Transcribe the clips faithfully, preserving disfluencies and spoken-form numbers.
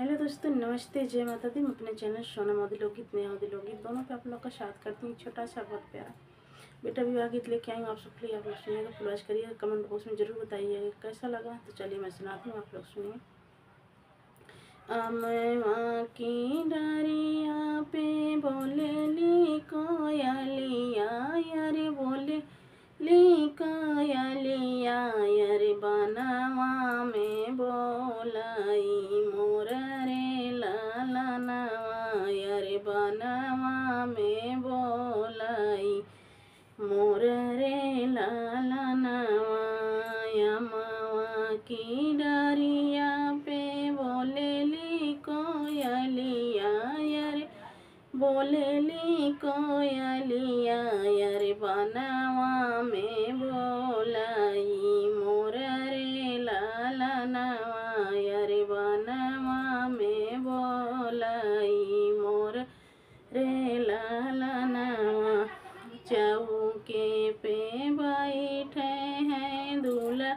हेलो दोस्तों, नमस्ते, जय माता दी। मैं अपने चैनल सोनम अवधी लोकगीत, नेहा अवधी लोकगीत दोनों पे आप लोग का स्वागत करती हूँ। छोटा सा बहुत प्यारा बेटा विवाह गीत लेके आई हूँ आप सबके लिए। आप लोग सुनिएगा, फुलवास करिएगा, कमेंट बॉक्स में जरूर बताइएगा कैसा लगा। तो चलिए मैं सुनाती हूँ, आप लोग सुनिए। अमवा की डारिया पे बोलेली कोयलिया, यार बोलेली कोयलिया, यार बनवा में बोलाई मोर रे ललनवा, यार बनवा में बोलाई मोर रे ललनवा। अमवा की डारिया पे बोलेली कोयलिया, यार बोलेली कोयलिया, यार बनवा में बोलाई मोर रे ललनवा, यार बनवा में बोलाई मोर रे ललनवा। चौके पे बैठे हैं दूल्हा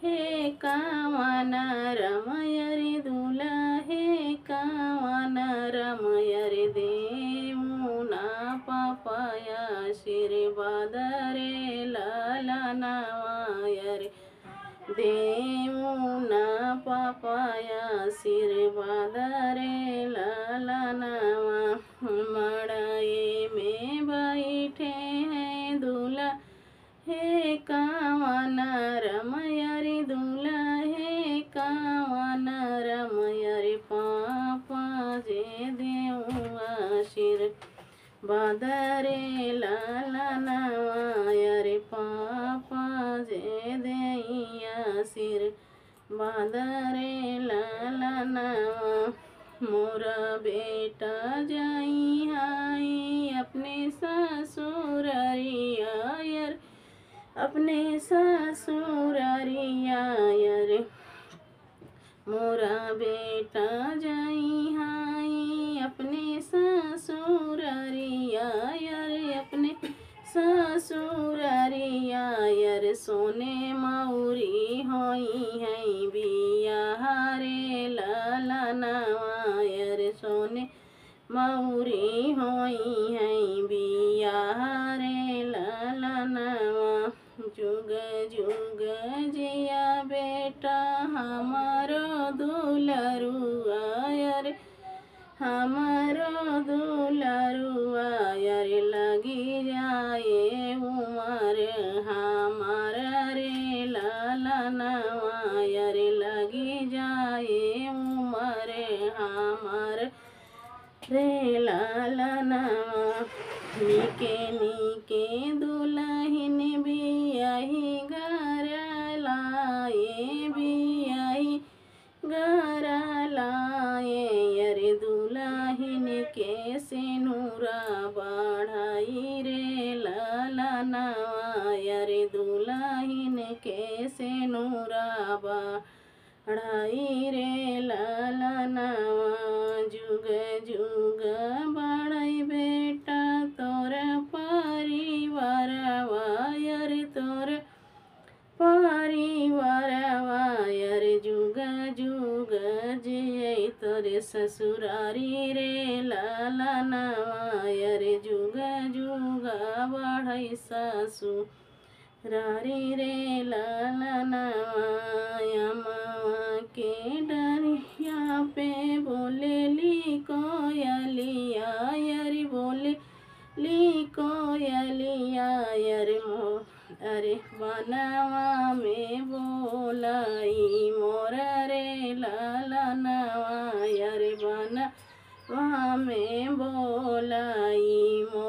हे कावन रमयर, दूल्हा हे कावन रमयर, देऊ ना पापा आशीर्वाद रे ललनवा, यार देऊ ना पापा आशीर्वाद रे ललनवा। मड़ई में बैठे हैं दूल्हा हे कावन रमयर, दूल्हा हे कावन रमयर, पापा जे देऊ आशीर्वाद रे ललनवा, यार पापा जे देई आशीर्वाद रे ललनवा। मोरा बेटा जाई हाई अपने ससुररिया, यार अपने ससुररिया, यार मोरा बेटा जाई हाई अपने ससुररिया, यार अपने ससुररिया, यार सोने मौरी होई है बियाह रे ललनवा, यार सोने मौरी होई है बियाह रे ललनवा। जुग जुग जिया बेटा हमारो दुलरुआ, यार हमारो दुलरुआ, यार लगी जाए उमर हमार रे ललनवा, यार लगी जाए उमर हमार रे ललनवा। निके निके दुलहिन बियाही घर लाए, बियाही घर लाए, यार दुलहिन के सेनुरा बढ़ाई रे ललनवा, यार दुलहिन के सेनुरा बढ़ाई रे ललनवा। जुग जुग बढ़ाई बेटा तोर परिवारवा, यार तोर परिवारवा, यार जुग जुग जिए तोर ससुरारी रे ललनवा, यार जुग जुग बढ़ाई ससुरारी रे ललनवा। अमवा के डरिया पे बोलेली कोयलिया, यार बोलेली कोयलिया, यार मो अरे बनवा में बोलाई मोर रे ललनवा, अरे बनवा में बोलाई मोर